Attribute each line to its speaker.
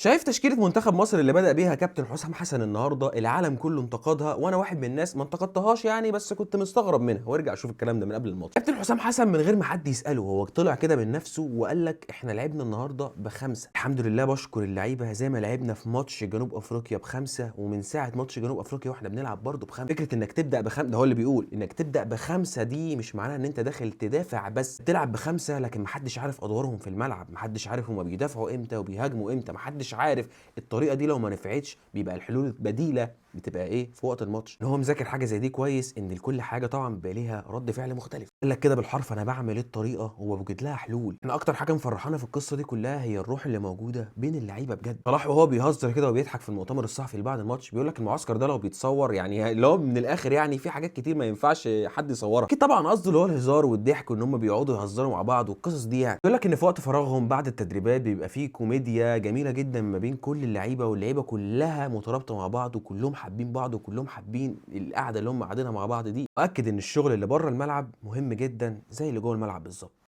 Speaker 1: شايف تشكيله منتخب مصر اللي بدأ بيها كابتن حسام حسن النهارده؟ العالم كله انتقدها، وانا واحد من الناس ما انتقدتهاش يعني، بس كنت مستغرب منها. وارجع شوف الكلام ده من قبل الماتش. كابتن حسام حسن من غير ما حد يسأله هو طلع كده من نفسه وقال لك احنا لعبنا النهارده بخمسة، الحمد لله بشكر اللعيبة زي ما لعبنا في ماتش جنوب افريقيا بخمسة، ومن ساعة ماتش جنوب افريقيا واحنا بنلعب برضه بخمسة. فكرة انك تبدأ بخمسة، ده هو اللي بيقول انك تبدأ بخمسة دي مش معناها ان انت داخل تدافع بس، تلعب بخمسة لكن محدش عارف ادوارهم في الملعب، محدش عارف هما بيدافعوا امتى وبيهاجموا امتى، محدش عارف الطريقة دي لو ما نفعتش بيبقى الحلول البديلة بتبقى ايه في وقت الماتش. ان هو مذاكر حاجة زي دي كويس، ان لكل حاجة طبعا بيبقى ليها رد فعل مختلف. قال لك كده بالحرف انا بعمل ايه الطريقة وبوجد لها حلول. انا اكتر حاجة مفرحانا في القصة دي كلها هي الروح اللي موجودة بين اللعيبة بجد. صلاح وهو بيهزر كده وبيضحك في المؤتمر الصحفي اللي بعد الماتش بيقول لك المعسكر ده لو بيتصور يعني اللي هو من الاخر يعني في حاجات كتير ما ينفعش حد يصورها. اكيد طبعا قصده اللي هو الهزار والضحك وان هم بيقعدوا يهزروا مع بعض والقصص دي يعني. بيقول لك ان في وقت فراغهم بعد التدريبات بيبقى فيه كوميديا جميلة جدا ما بين كل اللعيبة، واللعيبة كلها مترابطة مع بعض وكلهم حابين بعض وكلهم حابين القعدة اللي هم قاعدينها مع بعض دي. واكد ان الشغل اللي بره الملعب مهم جدا زي اللي جوه الملعب بالظبط.